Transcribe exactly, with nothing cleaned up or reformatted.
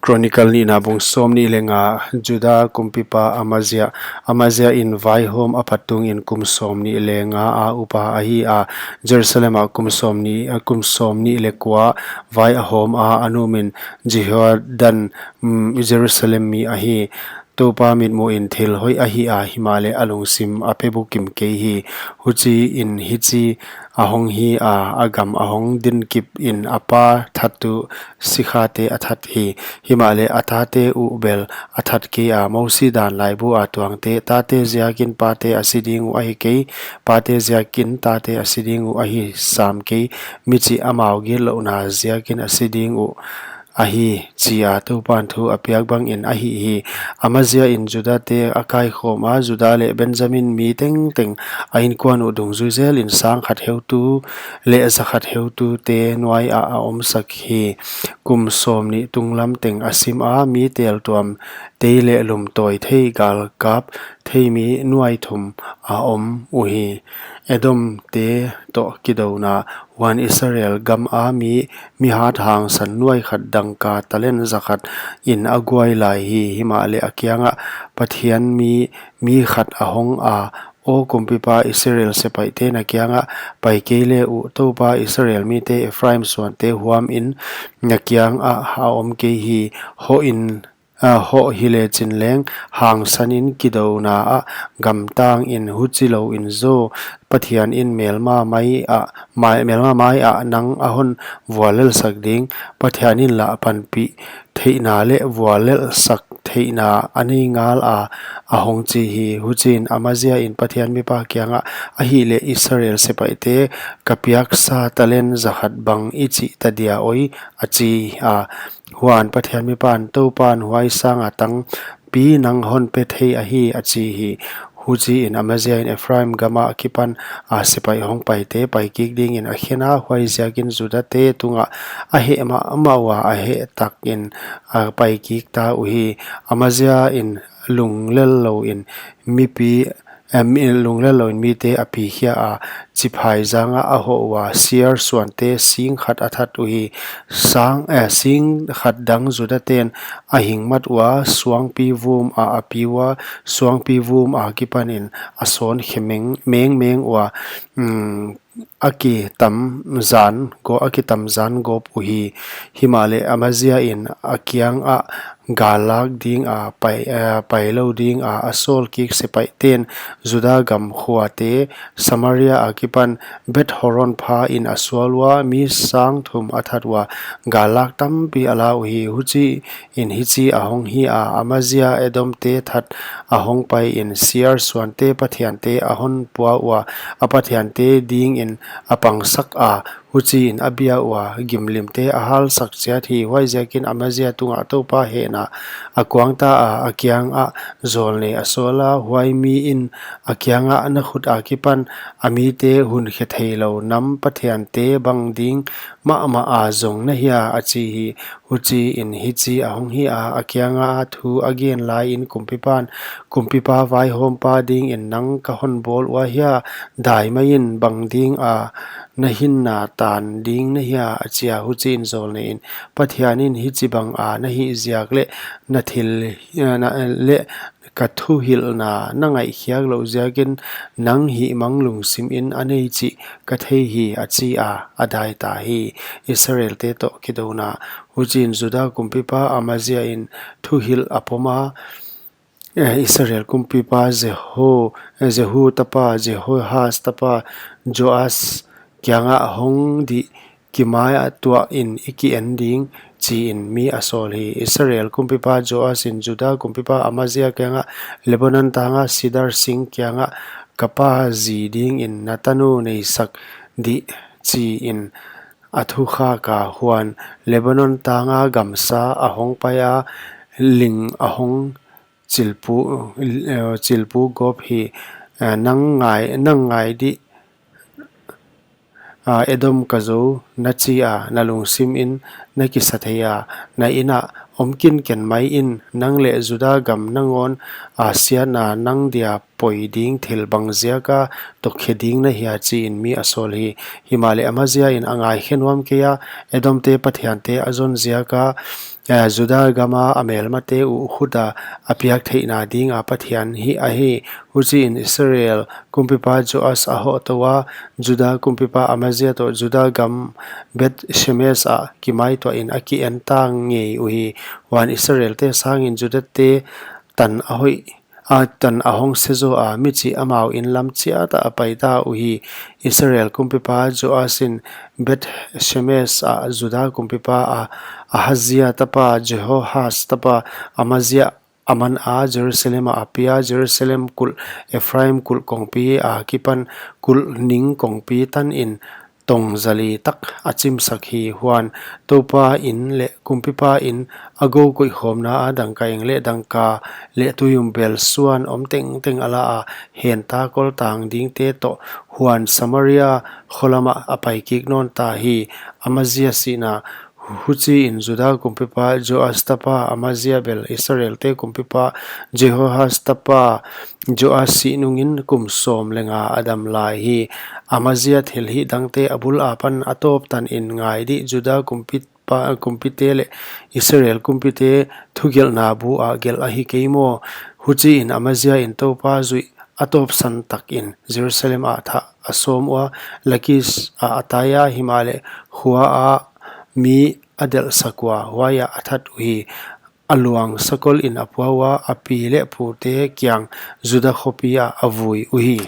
Chronicle nihna bung sawmnih leh nga. Juda kumpipa Amazia. Amazia in vaihawm a phat tungin kum sawmnih leh nga a upa ahi a, Jerusalem ah kum sawmnih, kum sawmnih leh kua vai a hawm a, a nu min Jehohanan, mm, Jerusalem mi ahi. Toupa mitmuhin thil hoih a hih a, himahleh a lungsim a pe bukim kei hi. Huchiin hichi a hong hi a, a gam a hong dinkip in a pa thattu sikhate a that hi. Himahleh a tate uh bel a that kei a, Mosi dan laibu a tuangte, tate ziakin pate a si ding uh ahi kei, pate ziakin tate a si ding uh ahi sam kei, michih amau gitlouhna ziakin a si ding uh ahi, chi a Toupan thu a piak bangin a hih hi. Amazia in Judate a kaikhawm a, Juda leh Benjamin mi tengteng a inkuan uh dungzui zelin sang khat heutu leh za khat heutute nuai ah a omsak hi. Kum sawmnih tunglam teng a sim a, mi teltuam tei leh lum tawi thei, galkap thei mi nuai thum a om uhi. Edomte toh kidouna. Huan Israel gam a mi, mi hat hangsan nuai khat dangka talent za khat in a guai lai hi. Himahleh a kiangah Pathian mi, mi khat a hong a, Aw kumpipa, Israel sepaihte na kiangah pai kei le uh, Toupa Israel mite Ephraim suante huamin na kiangah a om kei hi. Hoh in, a, hoh hi lechin leng, hangsanin kidouna ah gamtangin, huchi louin zaw Pathian in melma mai ah, mai, melma mai ah nang a hon vuallelsak ding. Pathian in lah panpih theihna leh vuallelsak theihna a nei ngal a, a hong chi hi. Huchiin Amazia in Pathian mipa kiangah, Ahihleh Israel sepaihte ka piaksa talent za khat bang i chih ta dia oi? a chi a. Huan Pathian mipan, Toupan huai sanga tangpi nang hon pe thei ahi, a chi hi. Huchiin Amazia in Ephraim gam akipan a sepaih hong paite paikik dingin a khen a, huaiziakin Judate tungah a heh mahmah ua, a heh takin a paikik ta uhi. Amazia in lunglel louin mipi, eh, mi, lunglel louin mite a pikhia a, chiphai zangah a hoh ua, Seir suante sing khat a that uhi. Sang, eh, sing khat dang Judaten a hingmat ua, suangpi vum a a pi ua, suangpi vum akipanin a sawn khe meng, mengmeng ua, mm, a kitam zan go, a kitam zan gawp uhi. Himahleh Amazia in a kiangah gal lak dinga pai, eh, pailou dinga a sawl kik sepaihten Juda gam khuate, Samaria akipan Beth Horon pha in a sual ua, mi sang thum a that ua, gal lak tampi a la uhi. Huchiin hichi a hong hi a, Amazia Edomte that a hong paiin Seir suante pathiante a hon pua ua, a pathiante dingin a pangsak a, huchiin a bia ua, gimlimte a halsak chiat hi. Huaiziakin Amazia tungah Toupa hehna a kuang ta a, a kiangah zawlnei a sawl a, huai mi in a kiangah, Na khut akipan a mite hun khe theilou nam pathiante bang ding mahmah a zong na hia? a chi hi. Huchiin hichi a hong hi a, a kianga thu a gen laiin kumpipan, Kumpipa vaihawmpa dingin nang ka hon bawl ua hia? Dai maiin bang dinga na hinna tan ding na hia? a chi a. Huchiin zawlnei in, Pathian in hichibanga na hih ziak leh na thil, na, leh ka thuhilhna na ngaihkhiak louh ziakin nang hihmang lungsimin a nei chih ka thei hi, a chi a, a dai ta hi. Israelte toh kidouna. Huchiin Juda kumpipa Amazia in thuhilh a pom a, eh, Israel kumpipa Jehu, eh, Jehu tapa, Jehoahaz tapa Joas kiangah, Hong dih, kimai a tuahin i ki-en ding, chiin mi a sawl hi. Israel kumpipa Joas in Juda kumpipa Amazia kiangah, Lebanon tanga sidar sing kiangah ka pa zi dingin na tanu neisak dih, chiin a thukhak a. Huan Lebanon tanga gamsa a hong pai a, ling a hong chilpu, eh, chilpu gawp hi. Eh, nang ngai, nang ngai dih, ah, Edom ka zou, na chi a, na lungsimin na kisa thei a, na inn ah om kinken mai in. Nang leh Juda gam nangawn a siatna nang dia poi ding thil bang ziak a tawkkhe ding na hia? Chi in mi a sawl hi. Himahleh Amazia in a ngaikhe nuam kei a, Edomte pathiante a zon ziak a, eh, Juda gam a a melmate uh khut a a piak theihna ding a Pathian hi ahi. Huchi in Israel kumpipa Joas a hoh tou a, Juda kumpipa Amazia toh Juda gam Beth Shemesh ah kimaituah in a ki-en ta ngei uhi. Huan Israelte sangin Judate tan a hoih, a tan a hong se zaw a, michih amau inn lam chiat ah a pai ta uhi. Israel kumpipa Joas in Beth Shemesh ah Juda kumpipa a Ahazia tapa Jehoahaz tapa Amazia a man a, Jerusalem ah a pia. Jerusalem kulh, Ephraim kulh kongpi a kipan kulh ning kongpi tan in tong zali tak a chimsak hi. Huan Toupa inn leh kumpipa inn, a gou koihkhawmna a dangkaeng leh dangka leh tuiumbel suan om tengteng a la a, henta koltang dingte toh. Huan Samaria kho lam ah a pai kik nawn ta hi. Amazia sihna. Huchi in Juda kumpipa Joas tapa Amazia bel Israelte kumpipa Jehoahaz tapa Joas sih nungin kum sawm leh nga a dam lai hi. Amazia thilhih dangte a bul apan a tawp tan in ngai dih, Juda kumpipa, kumpite leh Israel kumpite thugelhna bu ah gelh ahi kei maw? Huchi in Amazia in Toupa zuih a tawpsan tak in Jerusalem ah thah a sawm ua, Lakish ah a tai a, himahleh khua ah mi a delhsak ua, huai ah a that uhi. A luang sakol in a pua ua, a pi leh pute kiang Juda khopi ah a vui uhi.